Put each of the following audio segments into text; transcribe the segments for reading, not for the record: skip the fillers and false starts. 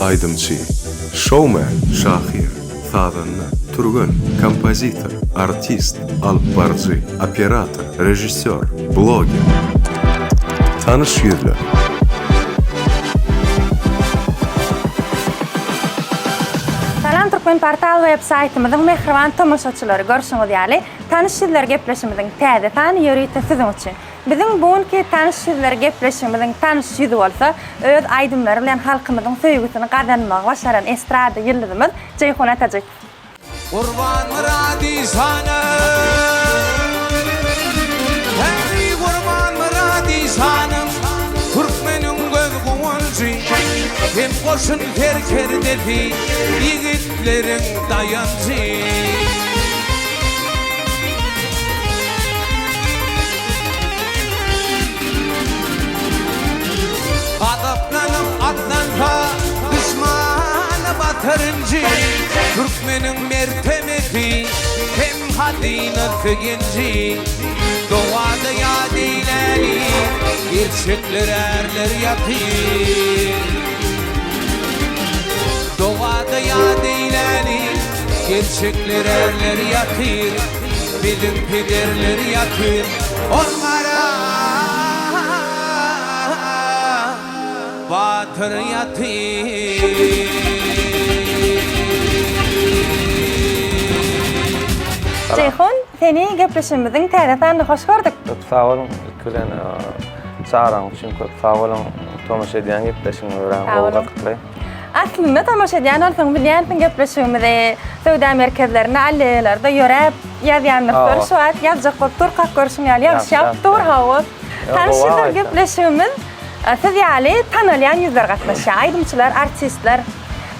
Aýdymçy, şoumen, şahyr, sazanda, türgen, kompozitor, artist, alypbaryjy, operator, režissýor, bloger. Tanyş ýüzler. Salam Türkmenportal web saýtymyzyň mähriban tomaşaçylary görşüňiz ýaly Tanyş ýüzler gepleşigimiziň täze sany ýörite siziň üçin. Biziň bu günki Tanyş ýüzler gepleşigimiziň tanyş ýüzi bolsa, öz aýdymlary bilen halkymyzyň söýgüsini gazanmagy başaran estrada ýyldyzymyz Jeýhun Atajykow. Gurbanmyrat işana Häý Gurbanmyrat işanyň Türkmeniň göz guwanjy Hem goşun serkerdesi Ýigitleriň daýanjy. Gazaplanyp atlansa duşmana batyrynjy, Türkmeniň mertebesi hem hazynasy genji. Dogada ýat eýläli, gerçekler ärler ýatyr. Dogada ýat eýläli, gerçekler ärler ýatyr. Biziň pederler ýatyr. Ol gara batyr ýatyr. Jeýhun, seni gepleşigimiziň täze sanynda hoş gördük. Köp sag boluň, ilki bilen çagyraň üçin köp sag boluň. Tomaşa edýän gepleşigiňiz örän gowy, gyzykly. Aslynda tomaşa edýän bolsaň bilýänsiň gepleşigimizi söwda merkezlerinde alleýalarda ýöräp ýazýandyrys. Şu wagt ýazjak bolup durkak görşüň ýaly ýagyş ýagyp dur hawa. Tanyş ýüzler gepleşigimiz siz ýaly tanalýan ýüzler gatnaşýar. Aýdymçylar, artistler.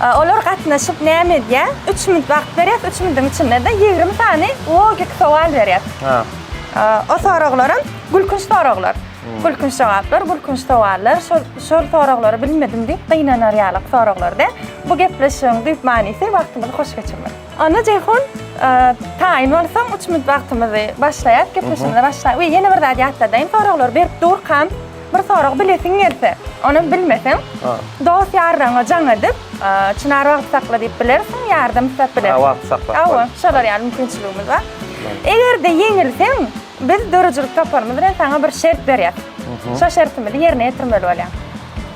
Olar gatnaşyp näme edýär? Üç minut wagt berýäs, üç minudyň içinde-de 20 sany logik sowal berýäs. O soraglaram gülkünç soraglar. Gülkünç jogaplar, gülkünç sowallar, şol şol soraglary bilmedim diýip gynanar ýalyk soraglar däl. Bu gepleşigiň düýp manysy wagtymyzy hoş geçirmek. Onda Jeýhun, taýyn bolsaň, üç minut wagtymyzy başlaýas, gepleşigimize başlaýas. We ýene bir zat ýatladaýyn, soraglary berip durkam, bir sorag bilesiň gelse, onam bilmeseň, dost-ýarlaryňa jaň edip, Çynar wagt sakla diýip bilersiň, ýardam isläp bilersiň. Ha, wagt saklap. Hawa, şolar ýaly mümkinçiligimiz bar. Eger-de ýeňilseň, Biz döredijilik toparymyz bilen saňa bir şert berýäs. Şo şertimizi ýerine ýetirmeli bolýaň.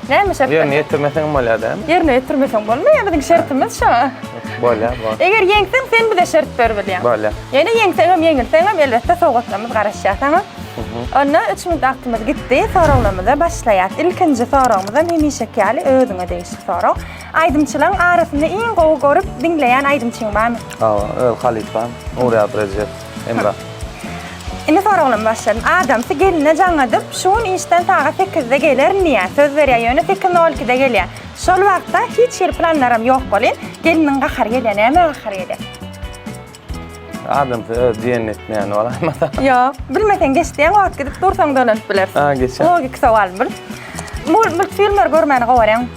Näme şert? Ýerine ýetirmeseň bolýar dämi? Ýerine ýetirmeseň bolmaýar, biziň şertimiz şo. Bolýar, bor. Eger ýeňseň, sen bize şert berip bilýäň. Bolýar. Ýöne ýeňseňem, ýeňilseňem, elbetde sowgatlarymyz garaşýar saňa. Onda üç minut wagtymyz gitdi, soraglarymyza başlaýas. Ilkinji soragymyzam hemişeki ýaly özüňe degişli sorag. Aýdymçylaryň arasynda iň gowy görüp diňleýän aýdymçyň barmy? Hawa, öz halypam Nurýagdy Rejep. Emrah. Indi soraglama başladym. Adamsy geline jaň edip, şu gün işden sagat sekizde gelerin diýýär. Söz berýär, ýöne sekiz nol ikide gelýär. Şol wagtda hiç hili planlaram ýok welin, gelniň gahary gelýär. Nämä gahary gelýär? Adamsy öz diýenini etmeýän bolaýmasa. Ýok, bilmeseň geç diýýän, wagt gidip dur, soň dolanyp bilersiň. Ha, geçýän. Logiki sowal bul. Multfilmleri görmäni gowy görýäňmi?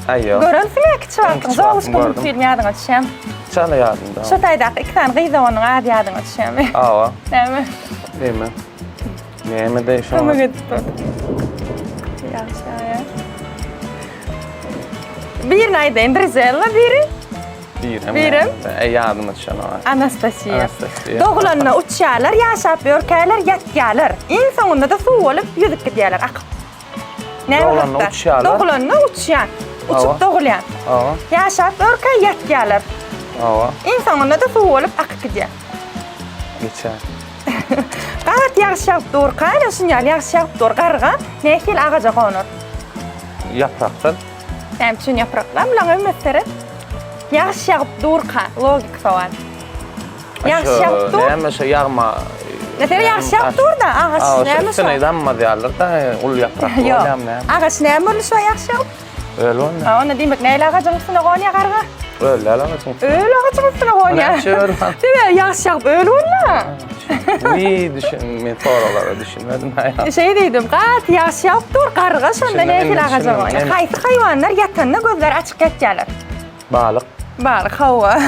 Aý, ýok. Görensiň-ä kiçi wagtyň. Zoluşka multfilmi ýadyňa düşýärmi? Çala ýadymda. Şu taýdaky iki sany gyz doganyň ady ýadyňa düşýärmi? Hawa. Näme? Näme? Näme deý şoňa? Kömek edip dur. Ýagşy aýa. Birini aýdaýyn, Drizella biri. Birem. Birem. Ey ýadyma düşenok. Anastasiýa. Anastasiýa. Dogulanda uçýarlar, ýaşap ýörkäler ýatýarlar. Iň soňunda-da suw bolup ýüzüp gidýärler, akyp. Näme Dogulanda hakda? uçýarlar. Dogulanda uçýan. Uçup Hawa. dogulýan. Hawa. Ýaşap ýörkä ýatýarlar. Hawa. Iň soňunda-da suw bolup akyp gidýär. Geçer. Gabat ýagyş ýagyp durka, ene şuny ýaly ýagyş ýagyp dur, garga nähili agaja gonar? Ýaprakdan. Näme üçin ýaprakdan? Bulaň hemmesi seret. Ýagyş ýagyp durka, logiki sowal. Ýagyş ýagyp dur. Näme şo ýagma? Mesele ýagyş ýagyp dur-da, agaç näme şo? Üstüne dammaz ýalydyr-da, uly ýaprak bolýarmy näme? Agaç näme boldy şo ýagyş ýagyp? Öl boldy. Ha, onda diýmek näle agajyň üstüne gonýar garga? Öl däl agajyň üstüne. Öl agajyň üstüne gonýar. Näme öl? Sebäbi ýagyş ýagyp öl boldy. Wiý, düşün, men soraglara düşünmedim. Şeý diýdim, gaty ýagyş ýagyp dur, garga şonda nähili agaja gonýar? Haýsy haýwanlar ýatanda gözleri açyk ýatýarlar? Balyk. Balyk, hawa.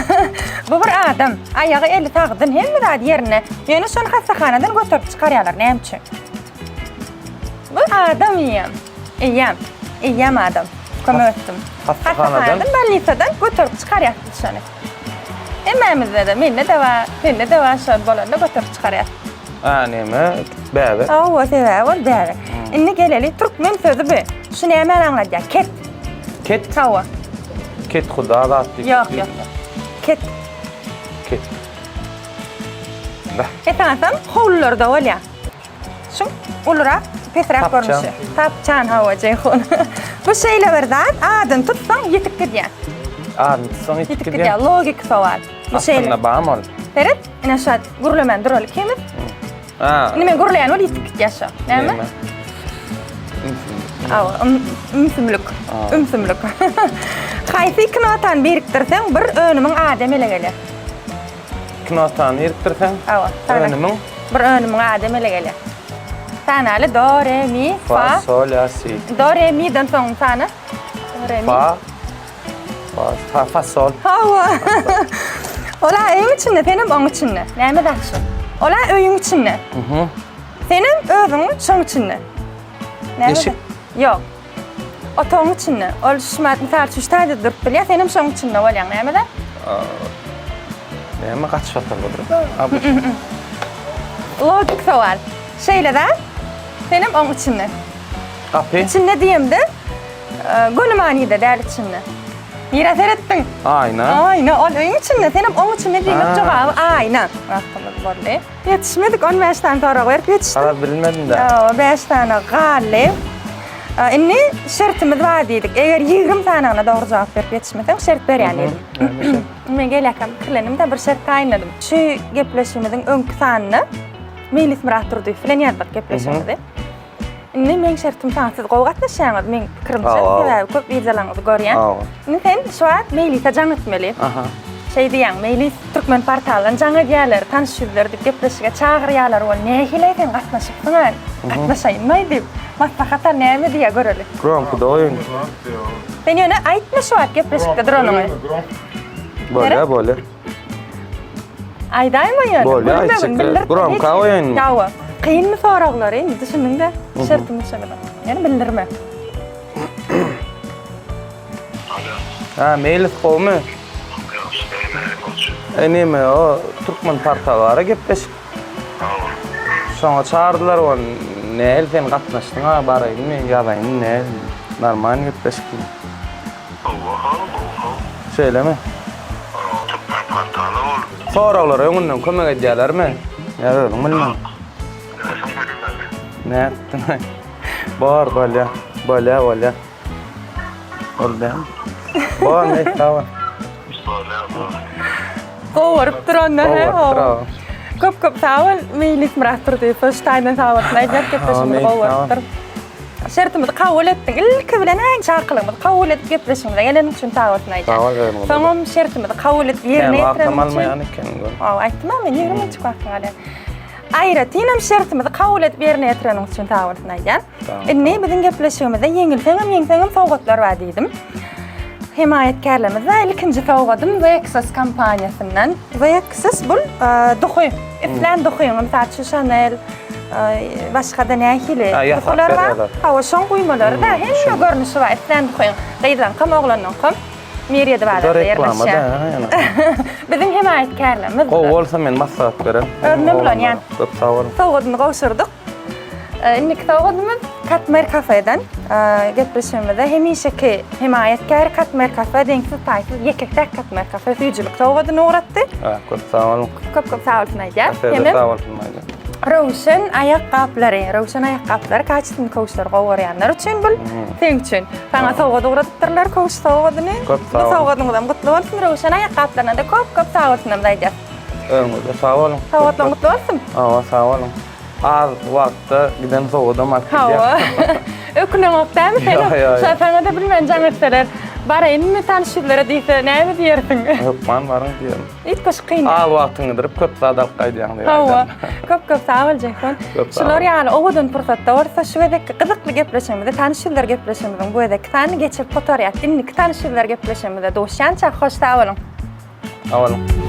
Bu bir adam. Aýagy, eli sagdyn, hemme zady ýerinde. Ýöne şony hassahanadan göterip çykarýarlar. Näme üçin? Bu adam eýýäm. Eýýäm. Eýýäm adam. Kömek etdim. Hassahanadan? Bolnisadan göterip çykarýas biz şony. Hemmämizde-de, mende-de bar, sende-de bar şol bolanda göterip çykarýas. A neme? Bäbek. Hawa, sebäbi ol bäbek. Indi geleli türkmen sözi bu. Şu nämäni aňladýar? Ket. Ket? Hawa. Ket huda zat diýip. Ýok, ýok. Ket. Ket. Esasan howlularda bolýar. Şu ulurak, pesräk görnüşi. Tapçan hawa, Jeýhun. Bu şeýle bir zat, adyny tutsaň ýitip gidýär. Adyny tutsaň ýitip gidýär. Ýitip gidýär, logiki sowal. Bu şeýle. Aslynda barmy ol? Seret, ine şu wagt gürlemän duraly ikimiz. Ha. Indi men gürleýän bolup ýitip gidýär şu. Näme? Hawa, ümsümlik. Ümsümlik. Haýsy iki notany birikdirseň, bir önümiň ady emele gelýär? Iki notany birikdirseň, Hawa, önümiň bir önümiň ady emele gelýär. Sanaly do, re, mi, fa. Fa, sol, la, si. Do, re, mi-den soň sana. Do, re, mi. Fa. Fa, fa, fa, sol. Hawa. Ola öýüň içinde, senem oň içinde. Näme zat şu? Ola öýüň içinde. Mhm. Senem özüň şoň içinde. Näme? Eşik. Ýok. Otagyň içinde. Ol şumat mysal üçin şu taýda durup bilýär, senem şoň içinde bolýaň. Näme-de? Näme gaçyp atarlydyr? Logik sowal. Şeýle-de, senem oň içinde. Gapy. İçinde diýemde, e, göni manyda däl içinde. Nirä seretdiň? Aýna. Aýna, ol öýüň içinde, senem oň içinde diýmek jogaby aýna. Wagtymyz boldy. Ýetişmedik, 15 sany sorag berip ýetişdik. Garaz bilmedim-dä. Hawa, 5 sany galdy. Indi şertimiz bar diýdik. Eger 20 sanyna dogry jogap berip ýetişmeseň, şert berýän diýdim. Men gelýärkäm pikirlendim-de bir şert taýynladym. Şu gepleşigimiziň öňki sanynda Meýlis Myratdurdyýew bilen ýazdyk gepleşigimizi. Indi meň şertim saňa siz gowy gatnaşýaňyz meň pikirimçe sebäbi köp wideolaryňyzy görýän. Indi sen şu wagt Meýlise jaň etmeli. Aha. Şeý diýýäň, Meýlis Türkmen portaldan jaň edýärler, tanyş ýüzler diýip gepleşige çagyrýarlar, ol nähili sen gatnaşypsyň-a, gatnaşaýynmaý diýip, maslahat al näme diýýär göreli. Gromkyda goýuň. Sen ýöne aýtma şu wagt gepleşikde duranyňy. Bolýar, bolýar. Aýdaýma ýöne. Bolýar, aýtjak. Gromka goýaýynmy? Hawa. Kynmy soraglary indi düşündiň-de, şertimiz şeýle. Ýöne bildirme. Alo. Ha, Meýlis gowmy? E neme o Türkmen portaly bar gepleşik. Hawa. Şoňa çagyrdylar o nähili sen gatnaşdyň a baraýynmy ýazaýynmy nähili normalny gepleşikmi? Hawa hawa hawa. Şeýlemi? Hawa Türkmen portaly ol. Soraglara öňünden kömek edýälermi? Ýa özüň bilmeli. Ýok. Özüň bilmeli. Nätdiň? Bor bolýa. Bolýa bolýa. Boldy. Bor meý sag bol. Bolýa bor. Gowaryp duranda he. Gowarypdyr. Köp köp sag bol Meýlis Myratdurdyýew şu taýdan sag bolsun aýdýar gepleşigimizi gowarypdyr. Şertimizi kabul etdiň. Ilki bilen äň çakylygymyzy kabul edip gepleşigimize geleniň üçin sag bolsun aýdýar. Sag bol özüňe. Soňam şertimizi kabul edip ýerine Sen wagtam ýetireniň üçin. almaýan ekeniň. Hawa aýtdym-a men 20 minutjyk wagtyň alýan. Aýratynam şertimizi kabul edip ýerine ýetireniň üçin sag bolsun aýdýan. Indi biziň gepleşigimizde ýeňilseňem ýeňseňem sowgatlar bar diýdim. Hemaýatkärlerimiz bar. Ilkinji sowgadym Lexus kompaniýasyndan. Lexus bul duhy. Islän duhyňy, mysal üçin Chanel, başga-da nähili duhylar bar. Hawa, şoň guýmalary-da hemme görnüşi bar. Islän duhyň, gyzlaňkam, oglanyňkam. Mirýedi bazarda ýerleşýär. Biziň hemaýatkärlerimiz. Gowy bolsa men maslahat bererin. Özümem ulanýan. Köp sag boluň. Sowgadyny gowşurdyk. Indiki sowgadymyz Katmer kafeden. Gepleşigimizde hemişeki hemaýatkär Katmer kafe deňsiz-taýsyz ýeke-täk Katmer kafe süýjülik sowgadyny ugratdy. Köp sag boluň. Köp köp sag bolsun aýdýar. Kafede sag bolsun aýdýar. Röwşen aýakgaplary, Röwşen aýakgaplary kaçestwny köwüşleri gowy görýänler üçin bul, seň üçin. Saňa sowgat ugradypdyrlar köwüş sowgadyny. Köp sag boluň. Bu sowgadyňyzam gutly bolsun. Röwşen aýakgaplaryna-da köp köp sag bolsunlarymyzy aýdýas. Öňüňizde sag boluň. Sowgatlaryň gutly bolsun. Hawa, sag boluň. Az wagtda giden sowgadam alyp gidýär. Hawa. Öküneňok dämi sen? Ýok, ýok. Şa saňa-da bilmän jaň etseler, baraýynmy tanyş ýüzlere diýse, näme diýersiň? Hökman baryň diýerin. Üýtgeşik kyn. Az wagtyňy gidirip köp zat alyp gaýdýaň diýip Hawa. aýdaryn. Köp köp sag bol Jeýhun. Köp sag Şular bol. ýaly owadan pursatda bolsa şu gezekki gyzykly gepleşigimizi tanyş ýüzler gepleşigimiziň bu gezekki sanyny geçirip gutarýas. Indiki tanyş ýüzler gepleşigimizde duşýança hoş sag boluň. Sag boluň.